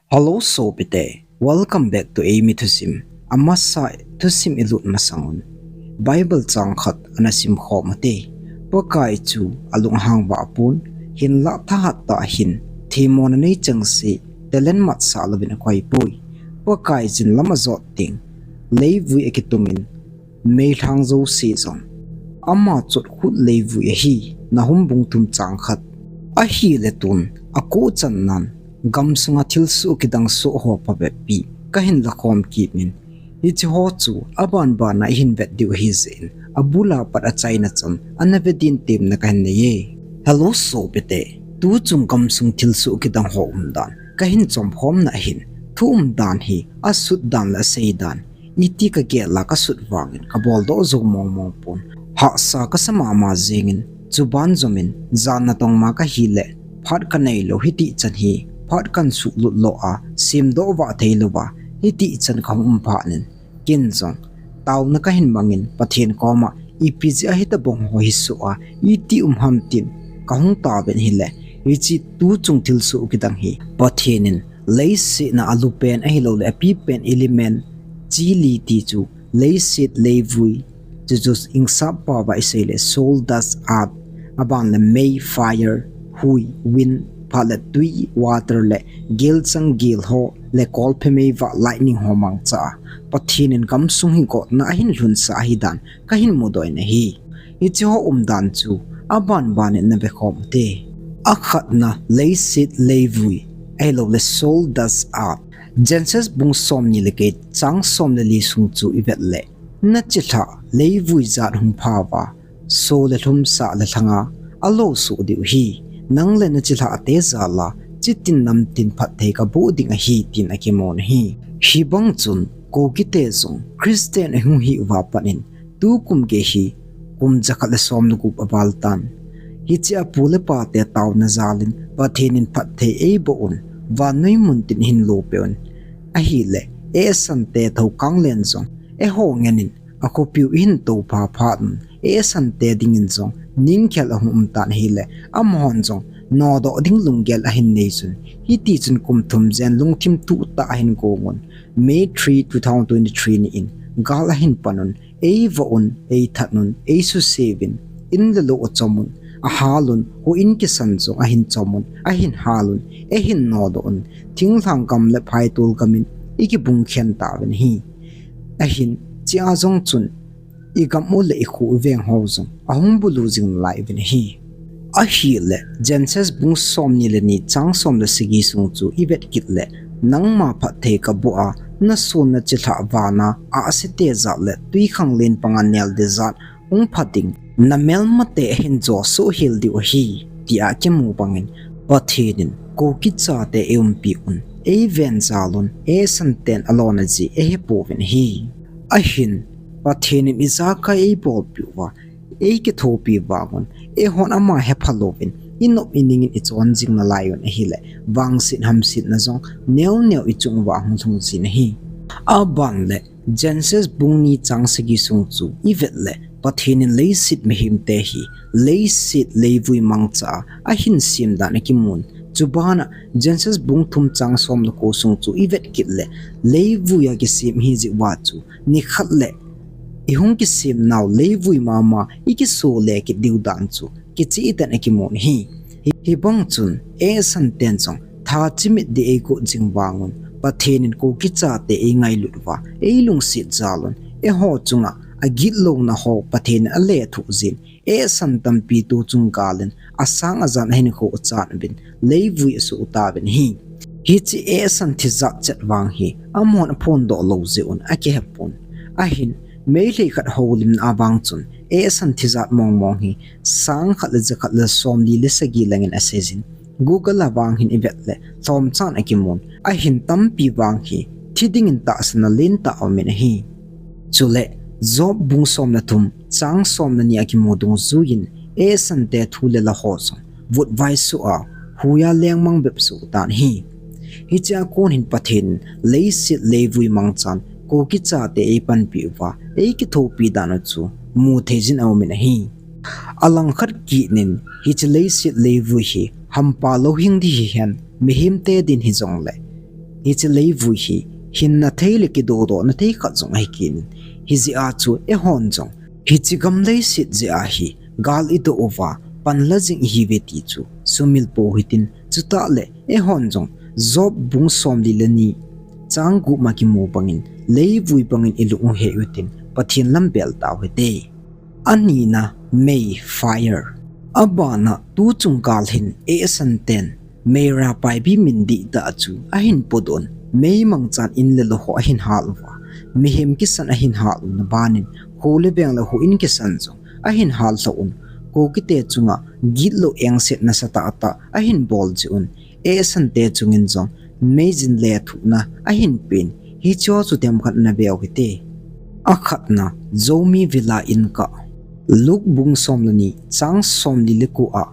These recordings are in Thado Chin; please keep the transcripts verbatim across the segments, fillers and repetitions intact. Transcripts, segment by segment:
Hello sopite, welcome back to Eimi Thusim. Amasa thusim ilut masangun Bible chang khat ana simkhom ute. Pakai chu alunghang vah pon, hinlah thahat tah hin themmona nei chengse talent matsah louvin akoipoi. Pakai jin lam ajot ding, leivui akitumin meilhang jouse jong ama chotkhut leivui ahi. Nahum bung thum chang khat. Ahile tun akoh channan gamsunga thilsoh kidang soh ho phabep pi kahin lakhom kit in, hiche ho chu abanbana ihin vet diu ahijeh in, abula pat achaina chan ana ve din temna kahin neiye. Hello sopite, tuchung gamsung thilsoh kidang ho umdan kahin chomkhomna ahin, thu umdan hi asut dan le asei dan iti kagel a kasut vangin kabol doh jou mong mong pon. Hahsa kasa mama jengin, chuban jomin jan natong ma kahile phat kaneilou, hiti chan hi phat kahin suhlut lou a, semdoh vah theilouva hiti chan kahung um phat in, ken jong taona kahin mangin Pathen koma ipi jeh a hitabang ho hi soh a iti um ham tin kahung taovin ahile, hiche tuchung thilsoh kidang hi Pathen in leiset a alupen ahilouleh apipen element chi li ti chu leiset, leivui, chuchu English paova isei le soul, dust, earth, aban le mei, fire, hui, wind, phat le tui, water, le gelchang, gelho, le kolphe meivah, lightning ho mangcha a Pathen in gamsung hi gotna ahin lhunsah ahidan kahin mudoh in ahi. Hiche ho umdan chu abanban in nave khom ute. Akhatna, leiset, leivui, ahilouleh soul, dust, earth. Genesis bung somni le get chang som le li sung chu ivet le, nachilhah leivui jat hung phauva, soh le lhum, sah le lhanga alo soh diu ahi. Nang le nachilhah te jal a chitin namtin phatthei kaboh ding ahi, tin akimun ahi. Hibang chun Kuki te jong Christian ahung hi uva pat in, tukum gei hi kum jakhat le som le gup aval tan. Hiche a pu le pa te taona jal in Pathen in phatthei eiboh un, vannoi mun tin ahin lopeh un. Ahile, esan te thokang len jong eiho ngen in akhopiu eihin toupha phat un, esan te dingin jong ningkhel ahung um tan ahile, amahon jong nodoh ding lunggel ahin nei chun, hiti chun kum thum jen lungthim tuhtah ahin gong un, May three, two thousand twenty-three ni in gal ahin pan un, eivoh un, eithat un, eisuse uvin, in le lou achom un, ahal un, houin kisan jong ahin chom un, ahin hal un, eihin nodoh un, thinglhang gam le phaitol gam in ikibung khen tauvin ahi. Ahin, chea jong chun igam u le ikho iveng ho jong ahung bulu jing nalai uvin ahi. Ahile, Genesis bung somni le ni chang som le sagi sung chu ivet kit le, nangma phatthei kaboh a, nasoh nachilhah vana ahsi te jat le twikhanglen panga nel ding jat hung pha ding, namelmate ahin joh soh hel diu ahi, tia akimu bangin, Pathen in Kuki chate eiumpi un, eiven jal un, esan ten alona jeh eihepouvin ahi. Ahin, Pathen in ijakai eibolpi uva, eikithopi vang un, eihon ama hepha louvin, inop iningin ichon jing nalai un ahile, vangset hamsetna jong neo neo ichung uva ahung lhung jin ahi. Aban le, Genesis bung ni chang sagi sung chu ivet le, Pathen in leiset mihem te hi leiset leivui mangcha a ahin sem dan akimun. Chubana Genesis bung thum chang som le ko sung chu ivet kit le, leivui a kisem ahi jeh uva chu nikhat le ihung kisem nau leivui mama ikiso le kit diu dan chu kicheh tah in akimun ahi. Hi, hibang chun esan ten jong tha chimit ding eigot jing vang un, Pathen in Kuki chate eingailut uva, eilungset jal un, eiho chunga agitlouna ho Pathen in alethuh jin, esan tampi tuchung gal in asang ajan ahin kho achan uvin, leivui asoh tauvin ahi. Hiche esan thi jat chet vang hi amahon aphondoh lou jeh un akihepon. Ahin, Meitei khat houlimna a vang chun esan thi jat mong mong hi sang khat le ja khat le som li le sagi langin asei jin, Google a vang hin ivet le lhomchan akimun. Ahin, tampi vang hi thi dingin tahsan alen tah aumin ahi. Chule, Job bung som le thum chang som le ni a kimu dungjuiyin, esan te thu le la ho jong vutvai soh a, huiya lengmang bep soh tan ahi. Hichea kon hin Pathen in leiset leivui mangchan Kuki chate eipanpi uva, eikithopi dan u chu muthei jin aumin ahi. Alangkhat kit in, hiche leiset leivui hi hampa louhing ding hihen, mihem te din hijongle, Hiche leivui hi hinna thei le kidodohna thei khat jong ahi kit in, hijeh a chu eihon jong hiche gam leiset jeh a hi gal idoh uva panla jing ihiuve ti chu sumil pou hitin, chutah le eihon jong Job bung somli le ni chang gup ma kimu bangin, leivui bangin ilung u hei utin, Pathen lam bel tau hite. Anina, mei, fire. Abana, tuchung kal hin Ehsan ten meira paibi min dihtah chu ahin podoh un, mei mangchan in le lou ho ahin hal uva, mihem kisan ahin hal un, abanin kho le veng le houin kisan jong ahin hal lhah un, Kukite chunga gitlou engset nasatah tah ahin bol jeh un, Ehsan te chungin jong meijin lethuhna ahin pen, hicheho chu themkhat na veu hite. Akhatna, Zomi Villa in kah. Luke bung somleni chang somli le ko a,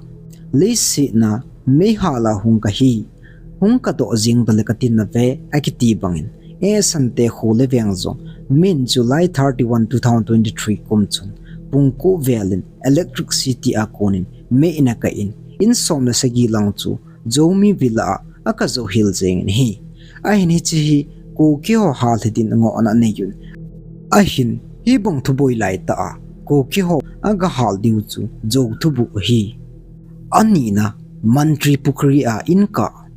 leiset a meihala hung kahi, hung kadoh jeng tale katin nave, akiti bangin, Ehsan te kho le veng jong, min July thirty-one, two thousand twenty-three kum chun, pung ko velin electricity a konin mei ana kah in, in som le sagi lang chu Zomi Villa a akajou hel jengin ahi. Ahin hiche hi Kuki ho hal hitin ngohna anei un. Ahin hibang thuboi laitah a Kuki ho agahal diu chu jou thubuh ahi. Anina, Mantripukhri a in kah.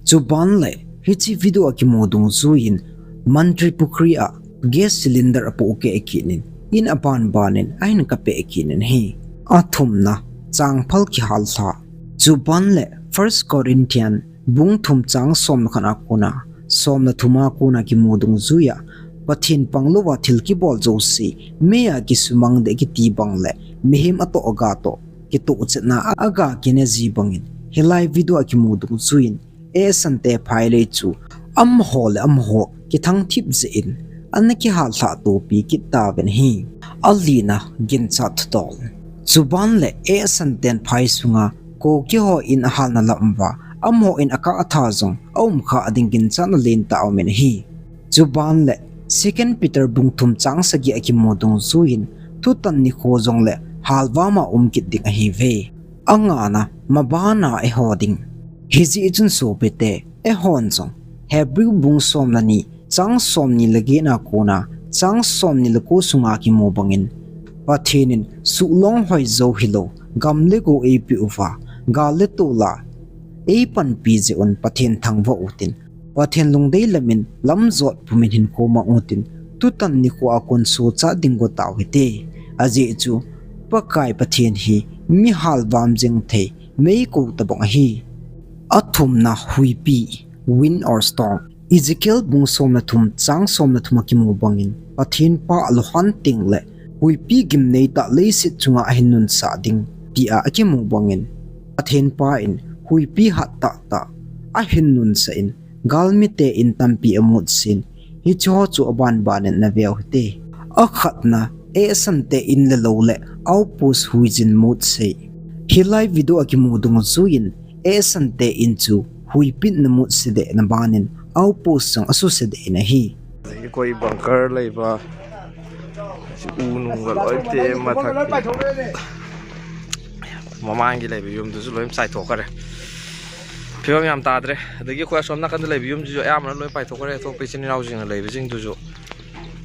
Chuban le hiche video a kimu dungjuiyin Mantripukhri a gas cylinder apoh keh kit in, in aban banin ahin kapeh kit in ahi. Athumna, changphal kihal lha. Chuban le First Corinthian bung thum chang som le khat a kona, som le thum a kona kimu dungjuiya, Pathen panglouva thil kibol jouse meiya kisumang ding kiti bang le mihem atoh aga toh kitoh chetna aga kine ji bangin, hilai video a kimu dungjuiyin, Ehsan te phailei chu amaho le amaho kithang thip jeh in ana kihal lhah topi kit tauvin ahi. Alina, ginchat thudol. Chuban le Ehsan ten phai sunga Kuki ho in ahalna lam uva, amaho in akah tha jong aum kha ding ginchatna lentah aumin ahi. Chuban le Second Peter bung thum chang sagi a kimu dungjuiyin, thutan nikho jongle halvam a um kit ding ahiuve. Angana, mabana eiho ding. Hijeh chun sopite, eihon jong Hebrew bung som le ni chang somni le get a kona chang somni le ko sunga kimu bangin, Pathen in suhlong hoi jou hilou gam le go eipeh uva, gal le tol a eipanpi jeh un Pathen thangvah utin, Pathen lungdei lamin lamjot pumin hinkho mang utin, thutan nikho a kon sochat ding go tau hite. Ajeh chu Pakai Pathen hi mi halvam jing thei meikou tobang ahi. Athumna, huipi, wind or storm. Ezekiel bung som le thum chang som le thum a kimu bangin, Pathen pa aluhan tengle huipi gimnei tah leiset chunga ahin nunsah ding tia akimu bangin, Pathen pa in huipi hat tahtah ahin nunsah in, galmite in tampi amutsin, hicheho chu aban banin naveu hite. Akhatna, Ehsan te in le lou le outpost huijin mutsei. Hilai video a kimu dungjuiyin, Ehsan te in chu huipin ana mutse deh na banin, outpost jong asuse deh in ahi. ꯑꯩꯈꯣꯏ ꯕꯪꯀꯔ ꯂꯩꯕ ꯎ ꯅꯨꯡꯒ ꯂꯣꯏ ꯇꯦꯛꯑꯦ ꯃꯊꯛꯀꯤ꯫ ꯃꯃꯥꯡꯒꯤ ꯂꯩꯕ ꯌꯨꯝꯗꯨꯁꯨ ꯂꯣꯏ ꯆꯥꯏꯊꯣꯛꯈ꯭ꯔꯦ꯫ ꯐꯤꯕꯝ ꯌꯥꯝ ꯇꯥꯗ꯭ꯔꯦ꯫ ꯑꯗꯒꯤ ꯑꯩꯈꯣꯏ ꯑꯁꯣꯝ ꯅꯥꯀꯟꯗ ꯂꯩꯕ ꯌꯨꯝꯁꯤꯁꯨ ꯑꯌꯥꯝꯕꯅ ꯂꯣꯏ ꯄꯥꯏꯊꯣꯛꯈ꯭ꯔꯦ, ꯑꯇꯣꯞꯄ ꯏꯆꯤꯟ ꯏꯅꯥꯎꯁꯤꯡꯅ ꯂꯩꯕꯁꯤꯡꯗꯨꯁꯨ꯫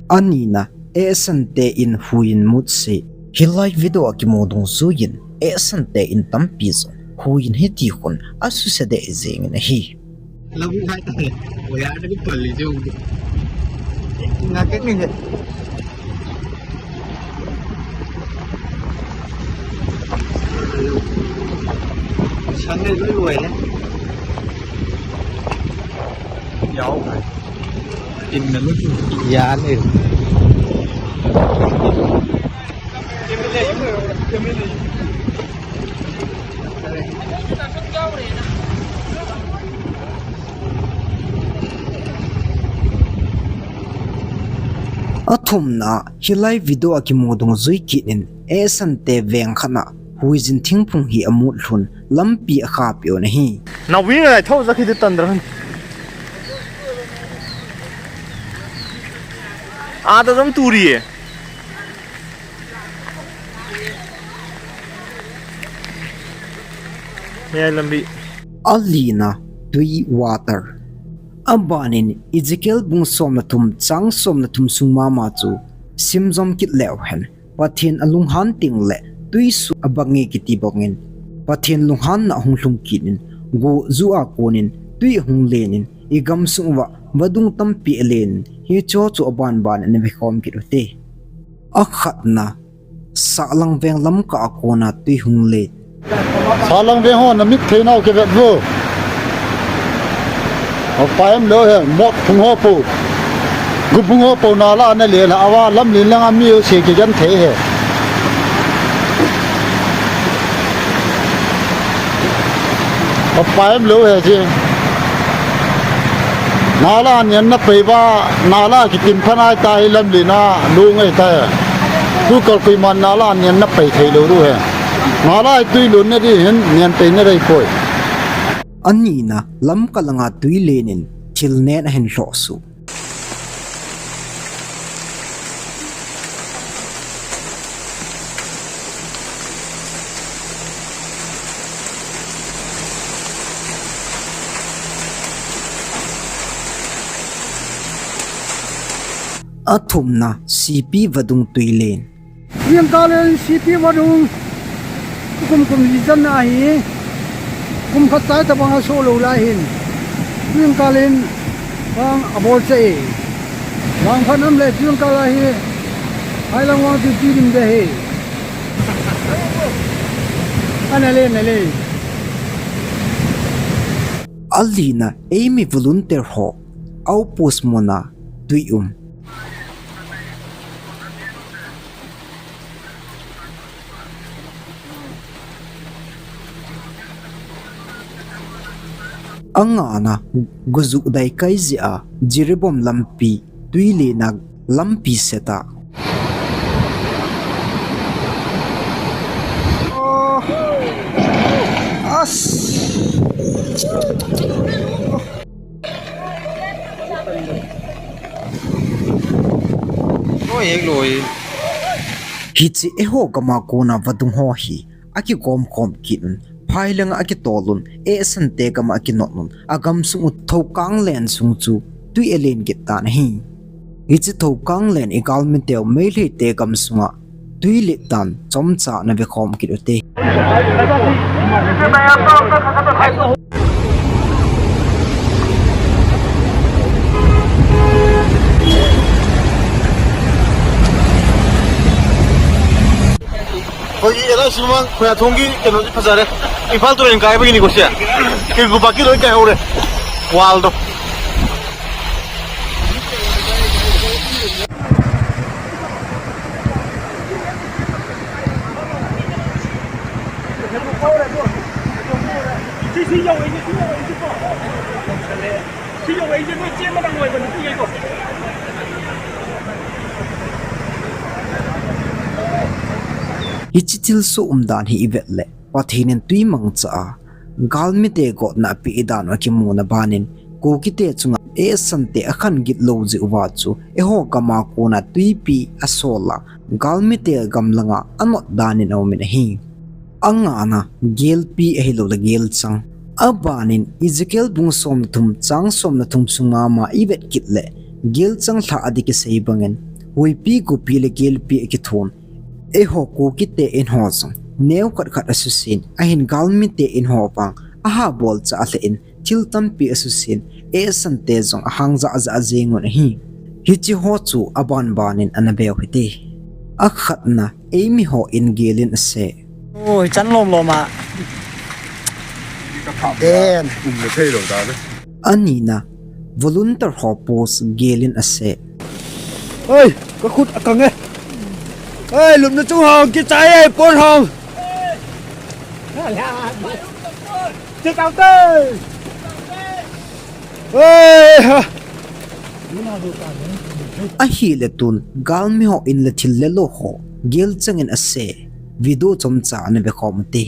Anina, Ehsan te in huiyin mutsei. Hilai video a kimu dungjuiyin, Ehsan te in tampi jong huiyin hiti khun asuse deh jengin ahi. ꯂꯧꯕꯨꯛ ꯍꯥꯏꯇꯥꯔꯦ꯫ ꯋꯥꯌꯔꯗꯒꯤ ꯄꯜꯂꯤꯁꯦ ꯌꯦꯡꯉꯨ꯫ ꯉꯥꯛꯇꯪꯅꯤꯅꯦ꯫ ꯁꯪꯉꯦ ꯂꯣꯏ ꯂꯣꯏꯔꯦ꯫ ꯌꯥꯎꯈ꯭ꯔꯦ꯫ ꯇꯤꯟꯅ ꯂꯣꯏ ꯌꯥ ꯂꯩꯔꯦ꯫ Athumna, hilai video a kimu dungjui kit in, Ehsan te veng khat na huijin thingphung hi amut lhun, lampi akhah peh u ahi. Nawi ngai thou ja khi de tan dra han. Ada jam turi e. He lambi. Alina, tui, water. Abanin Ezekiel bung som le thum chang som le thum sung mama chu simjom kit leu hen, Pathen alunghan teng le tuisu abange kiti bangin, Pathen lunghanna ahung lhung kit in, go ju a konin tui ahung len in, i gamsung uva vadung tampi alen in, hicho chu abanban in ana vekhom kit ute. Akhatna, Sahlang veng lamka a kona tui hung len. Sahlang veng ho na mit thei nau ke vet vo. Ho pa em lo he, mot phung ho po. Gu phung ho po nala na le la awa lam lin lang ami o se ke jan thei he. Papa em lo he ji. Nala nian na pei ba, nala kitin phan ai ta hi lam lina, lung ai ta he. Tu kal kui man nala nian na pei thei lo ru he. Nala tui lun na di hin, nian pei na rei poi. Anina, lamka langa tui lenin, thil nen ahin hloh su. Athumna, Sipi vadung tui len. Jingkah len Sipi vadung kum kum li jan ahi, kum khat chai tabang aso lo lai hin. Jingkah len vang abol che e. Vang phan am le jingkah lai hi. Hai lang vang ti ti dim de he. Ana le, na le. Alina, eimi volunteer ho. Outpost muna, tui um. Angana, gujuk dai kai jia, Jiribam lampi, tui lena lampi seta. As. Loi hek loi. Hiche eiho gama kona vadung ho hi akikom kom kit un, phai langa akitol un, esan te gama akinot un, agamsung u Thokang len sung chu tui alen kit tan ahi. Hiche Thokang len i galmi teu Meitei te gamsunga tui len tan chomcha na vekhom kit ute. Hoi, ela sumang, khoya thongi, keno di phajare. Imphal tulen kai bagi ni ko sia. Ke gupa ki loi kai hore. Wall do. Hiche thilsoh umdan hi ivet le, Pathen in tui mangcha a, galmite gotna apeh dan u akimuna banin, Kukite chunga esan te akhan git lou jeh uva chu, eiho gama kona tuipi asol a, galmite gam langa anot danin aumin ahi. Angana, gelpi ahilou le gelchang. Abanin, Ezekiel bung som le thum, chang som le thum sunga ma ivet kit le, gelchang lha a ding kisei bangin, huipi gopi le gelpi akithon. Eiho Kukite in ho jong, neo khat khat asusen, ahin galmite in ho vang, aha bolcha a lheh in, thil tampi asusen, esan te jong ahang jah jah jeng un ahi. Hiche ho chu aban banin ana veu hite. Akhatna, eimi hon gelin ase. Oi, chan lom lom a. Den. Anina, volunteer ho post gelin ase. Oi, ka khut akang e. Oi, lupna chung hong kichai e, pon hong. Che tau te. Oi, ha. Ahile tun, galmi hon le thil le lo ho, gelchang in ase, video chomcha ana vekhom ute.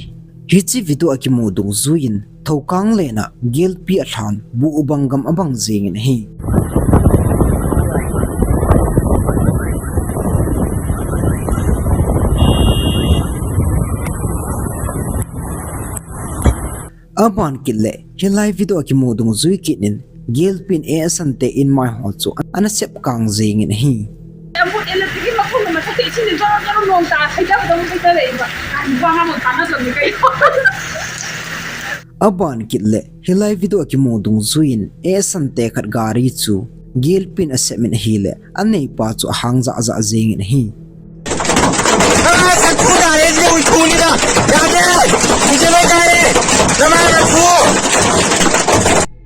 Hiche video akimu dungjuiyin, Thokang lena gelpi alhan, bu u bang gam abang jengin ahi. Aban kit le, hilai video akimu dungjui kit in, Gelpin Esan te in mai ho chu ana sep kang jingin ahi. Aban kit le, hilai video a kimu dungjuiyin, Esan te khat gari chu, gelpin asep in ahile, aneipa chu ahang jahjah jingin ahi.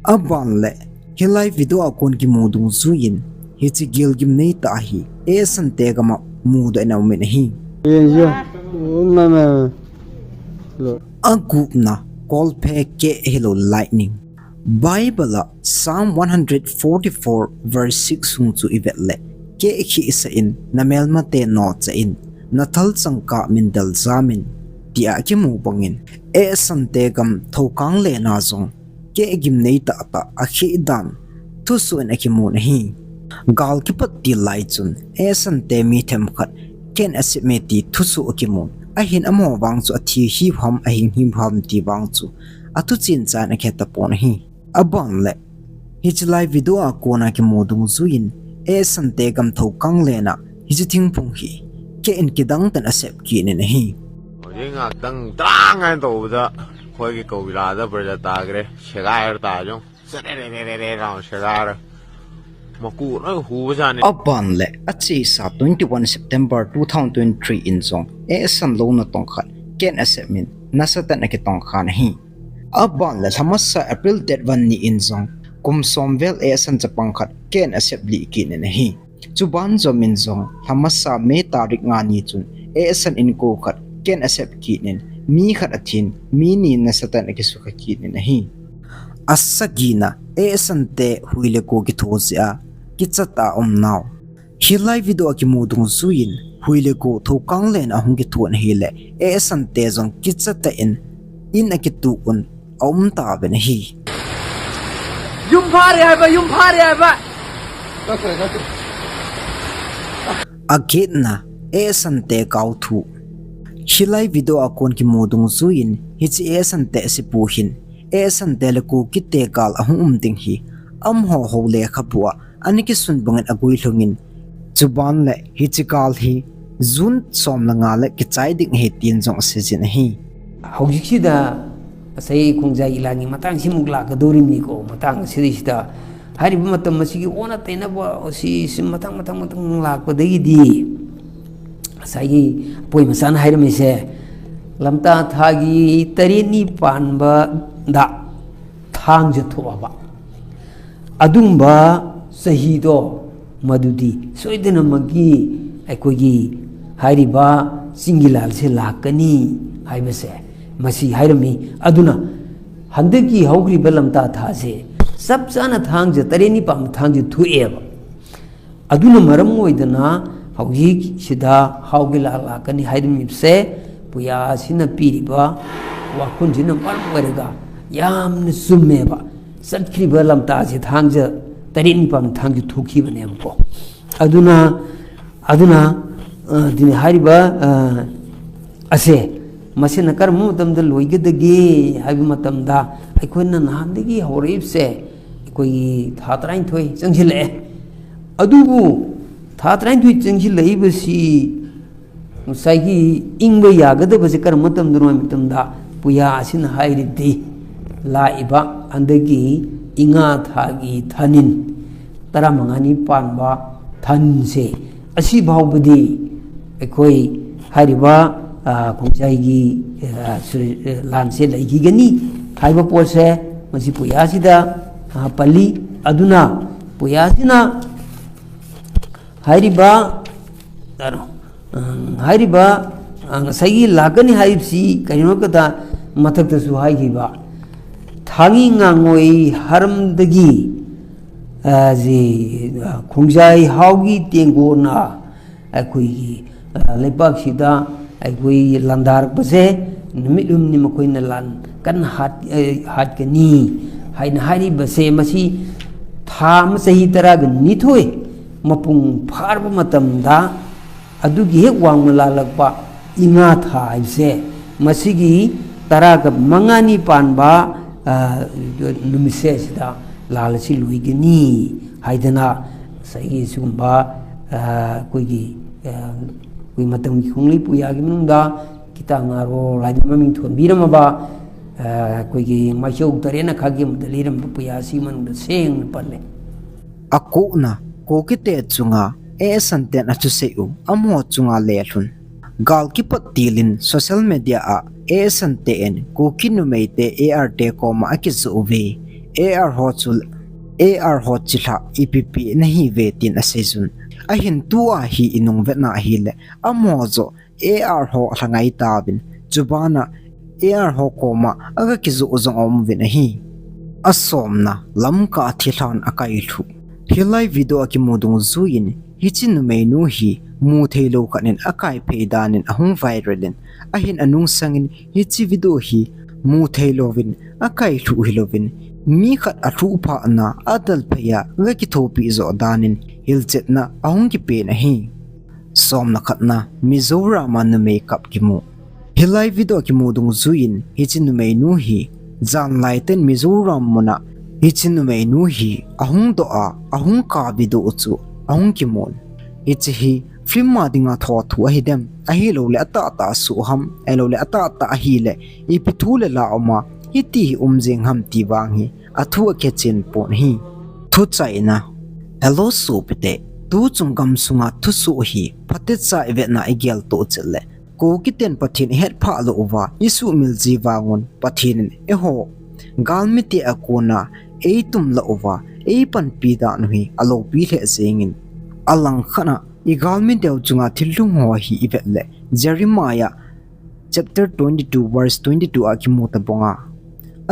Aban le, hilai video a kon kimu dungjuiyin, hiche gel gimnei tah hi, Esan te gam a mudoh in aumin ahi. Agupna, kolphe keh hilou lightning. Bible a Psalm one hundred forty-four verse six sung chu ivet le, keh khehsah in, namelmate nocha in, nathalchang kah min del jamin, tia kimu bangin, Esan te gam Thoukang len a jong, keh gimnei tahtah akheh dan, thusoh in akimun ahi. Gal kipat til lai chun, Esan te mi themkhat, keh in asep e ti thusoh akimun, ahin amaho vang chu athi hiu ham, ahing hiu ham ti vang chu, athu chin chan akhe tapon ahi. Aban le, hiche lai video a kona kimu dungjuiyin, Esan te gam Thoukang len a, hiche thingphung hi, keh in kidang tah in asep kit in ahi. Hojing a dang dang a toh da, khoi ki ko ila da bar da ta gre, segai ta jong. Aban le, achesa twenty-one September two thousand twenty-three in jong, Esan lou natong khat, keh in asep in, nasatah in akitong khan ahi. Aban le, lhamasa April date one ni in jong, kum som vel Esan chapang khat, keh in asep lih kit in ahi. Chuban jomin jong, lhamasa May tarik nga ni chun, Esan inko khat, keh in asep kit in, mi khat athin, mi ni nasatah in akisukha kit in ahi. Asagina, Esan te hui le go kitho jeh a, kichat a aum nau. Hilai video a kimu dungjuiyin, hui le go Thoukang len a hung kitho in ahile, Esan te jong kichat tah in, in akitu un, aum tauvin ahi. Yum phare haiba, yum phare haiba. Agetna, Esan te gaothu. Hilai video a kon kimu dungjuiyin, hiche Esan te sipu hin, Esan te le Kuki te gal ahung um ding hi, amaho lekhabu a, ana kisun bangin aguilhungin, chuban le hiche gal hi, June som le nga le kichai ding ahi tin jong aseijin ahi. Hojik sida, asei Khongjai ilangi matang simuk lakadou rim ni ko, matang sida sida. Hairiba matam masigi ona tena ba, si, si matang, matang, matang lakpa dagidi. Asai apoi masana hairamise. Lamta thagi tarini panba da. Thangja thoh aba. Adungba sahi to madudi. Soidana magi, aikhoigi, hairiba, singi lal se lakani, haibase. Masi hairami, aduna, handaki haukriba lamta thase. Sapsana thangja, tareni pam thangja thoh eba. Aduna maram oidana, hojik sida hauge la lakani haidimipse, puya sina piriba, wakhun sina maram oiraga, yamna summeba, satkriba lamta se thangja, tarini pam thangja thohkhiba nemko. Aduna, aduna, ah, dini hairiba, ah, ase, masina karam matamda loigedage, haiba matamda, aikhoina nahandagi hauripse, Akhoi tha tarainthoi changsi le. Adubu tha tarainthoi changsi le iba si. Musaigi ingba yagadaba si karam matamdano matamda. Puya asina hairidi. La iba andagi inga thagi thanin. Tara mangani panba thanse. Asi baubadi. Akhoi hairiba, ah, Khongjaigi, ah, suri, eh, lanse leikigani. Haiba pose, masi puya sida, ah, pali, aduna, puya sina, hairiba, ano, um, hairiba, ah, saigi lakani haibsi, karino kata, matak tasu haigiba. Thangi ngangoi haramdagi, ah, ji, ah, Khongjai haogi tengona, Akhoi, ah, leibak sida, akhoi landar pase, numit lum ni makhoina lan, kan hat, eh, hat kani, haina hairiba se masi, tha masa hi tara gani thoi, mapung pharba matamda, adugi hek wang malalakba, inga tha haise, masigi tara ga mangani panba, ah, numise sida, ꯂꯥꯜ ꯑꯁꯤ ꯂꯣꯏꯒꯅꯤ ꯍꯥꯏꯗꯅ ꯉꯁꯥꯏꯒꯤ ꯁꯤꯒꯨꯝꯕ, ꯑ, ꯑꯩꯈꯣꯏꯒꯤ, ꯑ, ꯑꯩꯈꯣꯏ ꯃꯇꯝꯒꯤ ꯈꯣꯡꯂꯩ ꯄꯨꯌꯥꯒꯤ ꯃꯅꯨꯡꯗ ꯈꯤꯇꯪ ꯉꯥꯔꯣ ꯂꯥꯏꯅꯤꯡ ꯃꯃꯤꯡ ꯊꯣꯟꯕꯤꯔꯝꯃꯕ, ꯑ, ꯑꯩꯈꯣꯏꯒꯤ ꯃꯥꯏꯆꯧ ꯇꯔꯦꯠꯅ ꯈꯥꯛꯒꯤ ꯑꯃꯗ ꯂꯩꯔꯝꯕ ꯄꯨꯌꯥ ꯑꯁꯤ ꯃꯅꯨꯡꯗ ꯁꯦꯡꯅ ꯄꯜꯂꯦ꯫ ꯑꯀꯣꯛꯅ ꯀꯨꯀꯤꯇꯦ ꯆꯨꯡꯉꯥ ꯑꯦꯁꯟꯇꯦꯟ ꯑꯆꯨꯁꯦ ꯎ ꯑꯃꯣ ꯆꯨꯡꯉꯥ ꯂꯦꯂꯨꯟ꯫ ꯒꯥꯜ ꯀꯤꯄꯠ ꯇꯤꯂꯤꯟ social media ꯑ ꯑꯦꯁꯟꯇꯦꯟ ꯀꯨꯀꯤ ꯅꯨꯃꯩꯇꯦ ꯑꯦ ꯑꯥꯔ ꯇꯦ ꯀꯣꯃ ꯑꯀꯤꯖꯨ ꯎꯕꯤ꯫ ꯑꯦ ꯑꯥꯔ ꯍꯣ ꯆꯨ, ꯑꯦ ꯑꯥꯔ ꯍꯣ ꯆꯤꯂꯥ ꯏ ꯄꯤ ꯄꯤ ꯅꯍꯤ ꯚꯦ ꯇꯤꯟ ꯑꯁꯦꯖꯨꯟ꯫ ꯑꯍꯤꯟ ꯇꯨ ꯑꯍꯤ ꯏꯅꯨꯡ ꯚꯦꯠꯅ ꯑꯍꯤꯂꯦ ꯑꯃꯣ ꯖꯣ ꯑꯦ ꯑꯥꯔ ꯍꯣ ꯂꯪꯉꯥꯏ ꯇꯥꯕꯤꯟ꯫ ꯆꯨꯕꯥꯅ ꯑꯦ ꯑꯥꯔ ꯍꯣ ꯀꯣꯃ ꯑꯒ ꯀꯤꯖꯨ ꯎꯖꯣꯡ ꯑꯣꯝ ꯚꯤꯟ ꯑꯍꯤ꯫ ꯑꯁꯣꯝꯅ ꯂꯝꯀꯥ ꯊꯤꯂꯥꯟ ꯑꯀꯥꯏ ꯂꯨ꯫ ꯍꯤꯂꯥꯏ video ꯑꯀꯤꯃꯨꯗꯨꯡ ꯖꯨꯏꯟ ꯍꯤꯆꯤ ꯅꯨꯃꯩ ꯅꯨ ꯍꯤ ꯃꯨ ꯊꯩꯂꯣ ꯈꯠꯅꯤꯟ ꯑꯀꯥꯏ ꯐꯩꯗꯥꯅꯤꯟ ꯑꯍꯨꯝ viral ꯏꯟ꯫ ꯑꯍꯤꯟ ꯑꯅꯨꯡ ꯁꯪꯏꯟ ꯍꯤꯆꯤ video ꯍꯤ ꯃꯨ ꯊꯩꯂꯣ ꯚꯤꯟ ꯑꯀꯥꯏ ꯂꯨ ꯍꯤꯂꯣ ꯚꯤꯟ꯫ ꯃꯤ ꯈꯠ ꯑꯊꯨ ꯐꯥꯅ ꯑꯗꯜ ꯐꯩꯌꯥ ꯒ ꯀꯤꯊꯣꯄꯤ ꯖꯣ ꯗꯥꯅꯤꯟ ꯍꯤꯜꯆꯦꯠꯅ ꯑꯍꯨꯝ ꯀꯤꯄꯦꯟ ꯑꯍꯤ꯫ ꯁꯣꯝꯅ ꯈꯠꯅ ꯃꯤꯖꯣꯔꯥꯝ ꯑ ꯅꯨꯃꯩ ꯀꯞ ꯀꯤꯃꯨ꯫ ꯍꯤꯂꯥꯏ video ꯀꯤꯃꯨ ꯗꯨꯡ ꯖꯨꯏꯟ ꯍꯤꯆꯤ ꯅꯨꯃꯩ ꯅꯨ ꯍꯤ ꯖꯥꯟ ꯂꯥꯏꯇꯦꯟ ꯃꯤꯖꯣꯔꯥꯝ ꯃꯨꯅ ꯍꯤꯆꯤ ꯅꯨꯃꯩ ꯅꯨ ꯍꯤ ꯑꯍꯨꯝ ꯗꯣ ꯑ ꯑꯍꯨꯝ ꯀꯥ video ꯎꯆꯨ ꯑꯍꯨꯝ ꯀꯤꯃꯨꯟ꯫ ꯍꯤꯆꯤ ꯍꯤ film ꯑ ꯗꯤꯡ ꯑ ꯊꯣ ꯊꯨ ꯑꯍꯤꯗꯦꯝ ꯑꯍꯤꯂꯣ ꯂꯦ ꯑꯇꯥ ꯑꯇꯥ ꯁꯨ ꯍꯝ ꯑꯍꯤꯂꯣ ꯂꯦ ꯑꯇꯥ ꯑꯇꯥ ꯑꯍꯤꯂꯦ ꯏꯄꯤ ꯊꯨ ꯂꯦ ꯂꯥ ꯑꯣꯃ ꯍꯤꯇꯤ ꯍꯤ ꯎꯝꯖꯤꯡ ꯍꯝ ꯇꯤ ꯕꯥꯡ ꯍꯤ ꯑꯊꯨ ꯑꯀꯦ ꯆꯦꯟ ꯄꯣꯟ ꯍꯤ꯫ ꯊꯨ ꯆꯥꯏꯅ꯫ Hello ꯁꯣꯄꯤꯇꯦ꯫ ꯇꯨ ꯆꯨꯡꯒꯝ ꯁꯨꯡꯉꯥ ꯊꯨ ꯁꯨ ꯍꯤ ꯐꯠꯇꯦ ꯆꯥꯏ ꯚꯦꯠꯅ ꯏꯒꯦꯜ ꯇꯣ ꯆꯤꯠꯂꯦ꯫ ꯀꯨꯀꯤꯇꯦꯟ ꯄꯊꯦꯟ ꯏꯍꯦꯠ ꯐꯥ ꯂꯣ ꯎꯚꯥ ꯏꯁꯨ ꯃꯤꯜ ꯖꯤ ꯚꯥꯡꯉꯨꯟ ꯄꯊꯦꯟ ꯏꯟ ꯑꯦꯍꯣ꯫ ꯒꯥꯜꯃꯤꯇꯦ ꯑꯀꯣꯟꯅ ꯑꯩ ꯇꯨꯝ ꯂꯣ ꯎꯚꯥ ꯑꯩ ꯄꯟ ꯄꯤ ꯗꯥ ꯅꯨꯍꯤ ꯑꯂꯣ ꯄꯤ ꯂꯦ ꯖꯦꯡꯉꯤꯟ꯫ ꯑꯂꯪ ꯈꯠꯅ ꯏꯒꯥꯜꯃꯤꯇꯦ ꯎ ꯆꯨꯡꯉꯥ ꯊꯤꯜ ꯂꯨꯡ ꯍꯣ ꯍꯤ ꯏꯚꯦꯠ ꯂꯦ꯫ Jeremiah chapter twenty two verse twenty two ꯑ ꯀꯤꯃꯨ ꯇ ꯕꯣꯡꯉꯥ꯫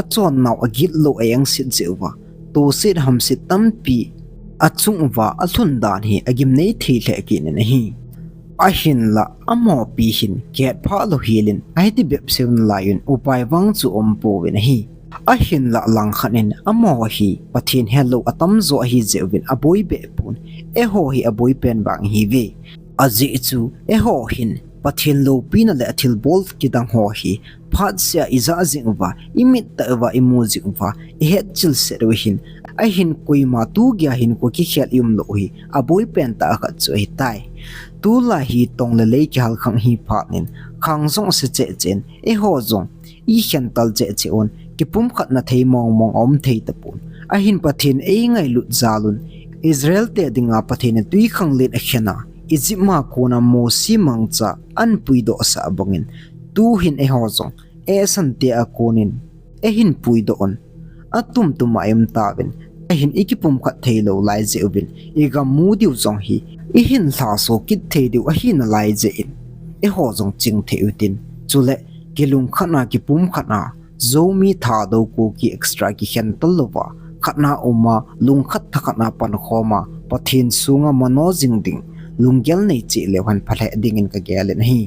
ꯑꯆꯣꯟ ꯅꯥꯎ ꯑꯒꯤꯠ ꯂꯣ ꯑꯌꯪ ꯁꯤꯠ ꯖꯦ ꯎꯕ꯫ ꯇꯣ ꯁꯤꯠ ꯍꯝ ꯁꯤꯠ ꯇꯝ ꯄꯤ꯫ ꯑꯆꯨꯡ ꯎꯕ ꯑꯊꯨꯟ ꯗꯥꯟ ꯍꯤ ꯑꯒꯤꯝ ꯅꯩ ꯊꯤ ꯂꯦ ꯑꯀꯤꯅ ꯅ ꯍꯤ꯫ ꯑꯍꯤꯟ ꯂ ꯑꯃꯣ ꯄꯤ ꯍꯤꯟ ꯀꯦꯠ ꯐꯥ ꯂꯣ ꯍꯤ ꯂꯤꯟ ꯑꯍꯤ ꯇꯤ ꯕꯦꯞ ꯁꯤꯎꯟ ꯂꯥꯏ ꯎꯟ ꯎꯄꯥꯏ ꯋꯥꯡ ꯆꯨ ꯑꯣꯝ ꯄꯣ ꯋꯤꯟ ꯍꯤ꯫ ꯑꯍꯤꯟ ꯂ ꯂꯪ ꯈꯠ ꯏꯟ ꯑꯃꯣ ꯍꯤ ꯄꯊꯦꯟ ꯍꯦ ꯂꯣ ꯑꯇꯝ ꯖꯣ ꯑꯍꯤ ꯖꯦ ꯎꯕꯤꯟ ꯑꯕꯣꯏ ꯕꯦ ꯄꯨꯟ꯫ ꯑꯦ ꯍꯣ ꯍꯤ ꯑꯕꯣꯏ ꯄꯦꯟ ꯕꯥꯡ ꯍꯤ ꯋꯦ꯫ ꯑꯖꯤꯛ ꯆꯨ ꯑꯦ ꯍꯣ ꯍꯤꯟ ꯄꯊꯦꯟ ꯂꯣ ꯄꯤꯅ ꯂꯦ ꯑꯊꯤꯜ ꯕꯣꯜ ꯀꯤꯗꯪ ꯍꯣ ꯍꯤ ꯐꯥꯠ ꯁꯦ ꯏꯖꯥ ꯖꯤꯡ ꯎꯕ ꯏꯃꯤꯠ ꯇ ꯎꯕ ꯏꯃꯨ ꯖꯤꯡ ꯎꯕ ꯏꯍꯦꯠ ꯆꯤꯜ ꯁꯦꯠ ꯎ ꯍꯤꯟ꯫ ꯑꯍꯤꯟ ꯀꯨꯏ ꯃꯥ ꯇꯨ ꯒ꯭ꯌꯥ ꯍꯤꯟ ꯀꯣ ꯀꯤ ꯈꯦꯠ ꯌꯨꯝ ꯂꯣ ꯍꯤ ꯑꯕꯣꯏ ꯄꯦꯟ ꯇ ꯑꯈꯠ ꯆꯨ ꯍꯤ ꯇꯥꯏ꯫ ꯇꯨ ꯂꯥ ꯍꯤ ꯇꯣꯡ ꯂꯦ ꯂꯩ ꯀꯤ ꯍꯜ ꯈꯪ ꯍꯤ ꯐꯥꯠ ꯅꯤꯟ ꯈꯥꯡ ꯖꯣꯡ ꯁꯦ ꯆꯦ ꯆꯦꯟ ꯑꯦ ꯍꯣ ꯖꯣꯡ ꯏ ꯈꯦꯟ ꯇꯜ ꯆꯦ ꯆꯦ ꯎꯟ ꯀꯤꯄꯨꯝ ꯈꯠ ꯅ ꯊꯩ ꯃꯣꯡ ꯃꯣꯡ ꯑꯣꯝ ꯊꯩ ꯇ ꯄꯨꯟ꯫ ꯑꯍꯤꯟ ꯄꯊꯦꯟ ꯑꯦ ꯉꯥꯏ ꯂꯨꯠ ꯖꯥ ꯂꯨꯟ ꯏꯖꯔꯦꯜ ꯇꯦ ꯗꯤꯡ ꯑ ꯄꯊꯦꯟ ꯅ ꯇꯨꯏ ꯈꯪ ꯂꯤꯟ ꯑ ꯈꯦꯟ ꯅ ꯏꯖꯤꯞ ꯃꯥ ꯀꯣꯟ ꯅ ꯃꯣꯁꯤ ꯃꯪ ꯆꯥ ꯑꯟ ꯄꯨꯏ ꯗꯣ ꯁꯥ ꯕꯪ ꯏꯟ꯫ ꯇꯨ ꯍꯤꯟ ꯑꯦ ꯍꯣ ꯖꯣꯡ ꯑꯦ ꯁꯟ ꯇꯦ ꯑ ꯀꯣꯟ ꯏꯟ ꯑꯦ ꯍꯤꯟ ꯄꯨꯏ ꯗꯣ ꯎꯟ꯫ ꯑꯇꯨꯝ ꯇꯨꯝ ꯑ ꯏꯝ ꯇꯥ ꯕꯤꯟ꯫ ꯑꯍꯤꯟ ꯏ ꯀꯤꯄꯨꯝ ꯈꯠ ꯊꯩ ꯂꯣ ꯂꯥꯏ ꯖꯦ ꯎꯕꯤꯟ ꯏ ꯒꯝ ꯃꯨ ꯗꯤꯎ ꯖꯣꯡ ꯍꯤ ꯏ ꯍꯤꯟ ꯂꯥ ꯁꯣ ꯀꯤꯠ ꯊꯩ ꯗꯤꯎ ꯑꯍꯤꯟ ꯅ ꯂꯥꯏ ꯖꯦ ꯏꯟ꯫ ꯑꯦ ꯍꯣ ꯖꯣꯡ ꯆꯤꯡ ꯊꯩ ꯎ ꯇꯤꯟ ꯆꯨ ꯂꯦ ꯀꯤꯂꯨꯡ ꯈꯠ ꯅ ꯀꯤꯄꯨꯝ ꯈꯠ ꯅ ꯖꯣ ꯃꯤ ꯊꯥ ꯗꯣ ꯀꯣ ꯀꯤ ꯑꯦꯛꯁꯇ꯭ꯔꯥ ꯀꯤ ꯈꯦꯟ ꯇꯜ ꯂꯣ ꯕ ꯈꯠ ꯅ ꯎꯃ ꯂꯨꯡ ꯈꯠ ꯊ ꯈꯠ ꯅ ꯄꯟ ꯈꯣ ꯃ ꯄꯊꯦꯟ ꯁꯨꯡ ꯑ ꯃꯅꯣ ꯖꯤꯡ ꯗꯤꯡ ꯂꯨꯡ ꯒꯦꯜ ꯅꯩ ꯆꯦ ꯂꯦ ꯍꯣꯟ ꯐ ꯂꯦ ꯗꯤꯡ ꯏꯟ ꯀ ꯒꯦꯜ ꯏꯟ ꯍꯤ꯫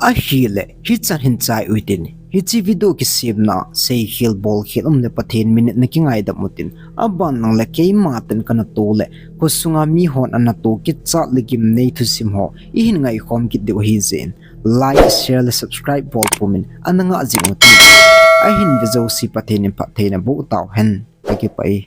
ꯑꯍꯤ ꯂꯦ ꯍꯤ ꯆꯥꯟ ꯍꯤꯟ ꯆꯥꯏ ꯎꯏ ꯇꯤꯟ ꯍꯤ ꯆꯤ ꯚꯤꯗꯤꯑꯣ ꯀꯤ ꯁꯦꯝꯅ ꯁꯦ ꯈꯦꯜ ꯕꯣꯜ ꯈꯦꯜ ꯎꯝ ꯂꯦ ꯄꯊꯦꯟ ꯃꯤꯅꯤꯠ ꯅ ꯀꯤ ꯉꯥꯏ ꯗꯝ ꯎ ꯇꯤꯟ ꯑꯕꯥꯟ ꯅꯪ ꯂꯦ ꯀꯦ ꯃꯥ ꯇꯤꯟ ꯀ ꯅ ꯇꯣ ꯂꯦ ꯈꯨ ꯁꯨꯡ ꯑ ꯃꯤ ꯍꯣꯟ ꯑ ꯅ ꯇꯣ ꯀꯤꯠ ꯆꯥꯠ ꯂꯦ ꯒꯤꯝ ꯅꯩ ꯊꯨ ꯁꯤꯝ ꯍꯣ ꯏ ꯍꯤꯟ ꯉꯥꯏ ꯈꯣꯝ ꯀꯤꯠ ꯗꯤꯎ ꯍꯤ Jane. Like, share, le subscribe bol pumin ana nga jing uti. Ahin video si Pathen in phattheina boh tauhen. Kipah e.